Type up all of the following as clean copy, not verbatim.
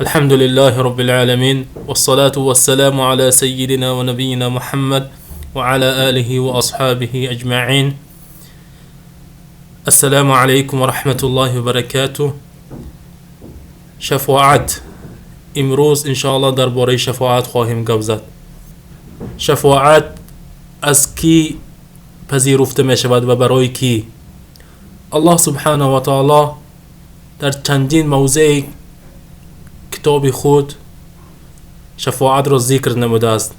الحمد لله رب العالمين، والصلاة والسلام على سيدنا ونبينا محمد وعلى آله وأصحابه أجمعين. السلام عليكم ورحمة الله وبركاته. شفاعت. امروز انشاءالله درباره شفاعت خواهیم گپ زد. شفاعت از کی پذیرفته می شود و برای کی؟ الله سبحانه و تعالی در چندین موضع کتاب خود شفاعت را ذکر نموده است.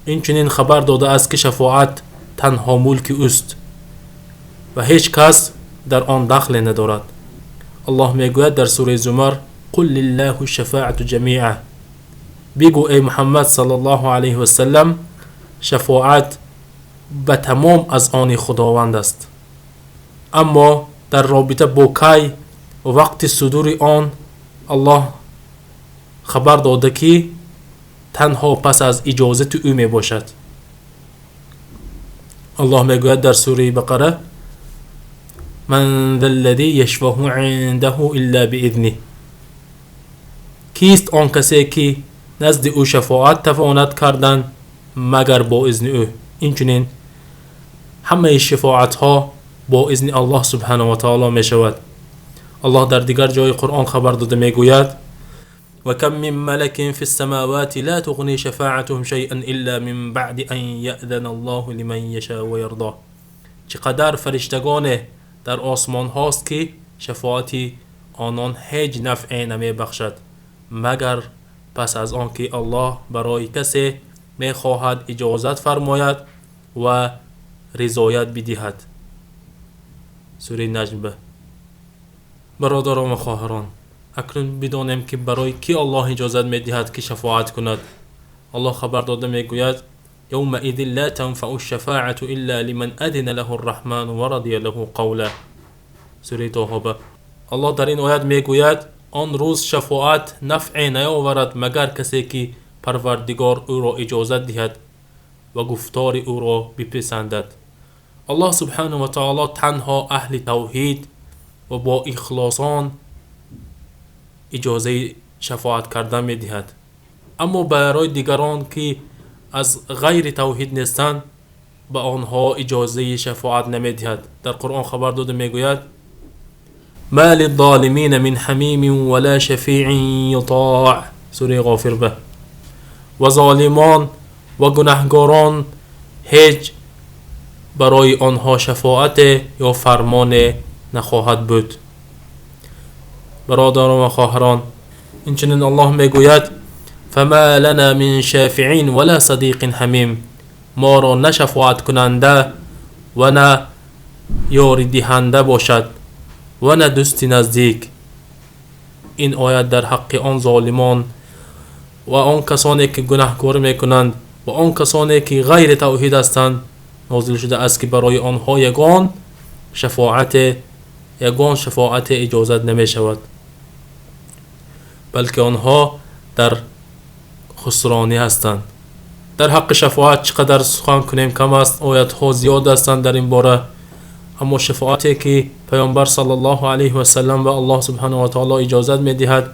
این چنین خبر داده است که شفاعت تنها ملک اوست و هیچ کس در آن دخل ندارد. الله میگوید در سوره زمر: قل لله الشفاعة جمیعا. بگو ای محمد صلی الله علیه و سلم، شفاعت به تمام از آن خداوند است. اما در رابطه با کی و وقت صدور آن، الله خبر داده که تنها پس از اجازت او می باشد. الله میگوید در سوره بقره: من ذا الذی یشفع عنده الا باذنه. کیست آن کسی که نزد او شفاعت تواند کردن مگر با اذن او؟ اینچنین همه شفاعت ها با اذن الله سبحانه و تعالی می شود. الله در دیگر جای قرآن خبر داده میگوید: و کم من ملک فی السماوات لا تغنی شفاعتهم شیئا الا من بعد ان یأذن الله لمن یشاء و یرضى. چقدر فرشتگان در آسمان هاست که شفاعت آنان هیچ نفعی نمی بخشد مگر پس از آن که الله برای کسی می خواهد اجازت فرماید و رضایت بدهد. سوره نجم. برادران و خواهران، اکنون بدانیم که برای کی الله اجازت می دهد که شفاعت کند. الله خبر داده می گوید: یومئذ لا تنفع الشفاعة الا لمن اذن له الرحمن ورضی له قولا. سوره طه. الله در این آیت می گوید: آن روز شفاعت نفع نیاورد مگر کسی که پروردگار او را اجازت دهد و گفتار او را بپسندد. الله سبحانه و تعالی تنها اهل توحید و با اخلاصان اجازه شفاعت کردن می دهد، اما برای دیگران که از غیر توحید نیستند به آنها اجازه شفاعت نمی دهد. در قرآن خبر داده می گوید: ما للظالمین من حمیم ولا شفیع یطاع. سوره غافر. به و ظالمان و گناهگاران هیچ برای آنها شفاعت یا فرمان نخواهد بود. برادران و خواهران، اینچنین الله میگوید: فما لنا من شافعین ولا صدیق حمیم. ما را نه شفاعت کننده و نه یاری دهنده باشد و نه دوست نزدیک. این آیت در حق آن ظالمان و آن کسانی که گناهکار میکنند و آن کسانی که غیر توحید هستند نازل شده است که برای آنها یگان شفاعت اجازت نمی شود، بلکه آنها در خسرانی هستند. در حق شفاعت چقدر سخن کنیم کم است. آیت ها زیاد هستند در این باره، اما شفاعتی که پیامبر صلی الله علیه و سلم و الله سبحانه و تعالی اجازت می دهد،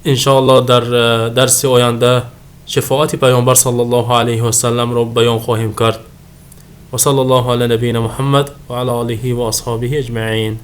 انشاءالله در درس آینده شفاعت پیامبر صلی الله علیه و سلم را بیان خواهیم کرد. و صلی الله علی نبینا محمد و علی آله و اصحابه اجمعین.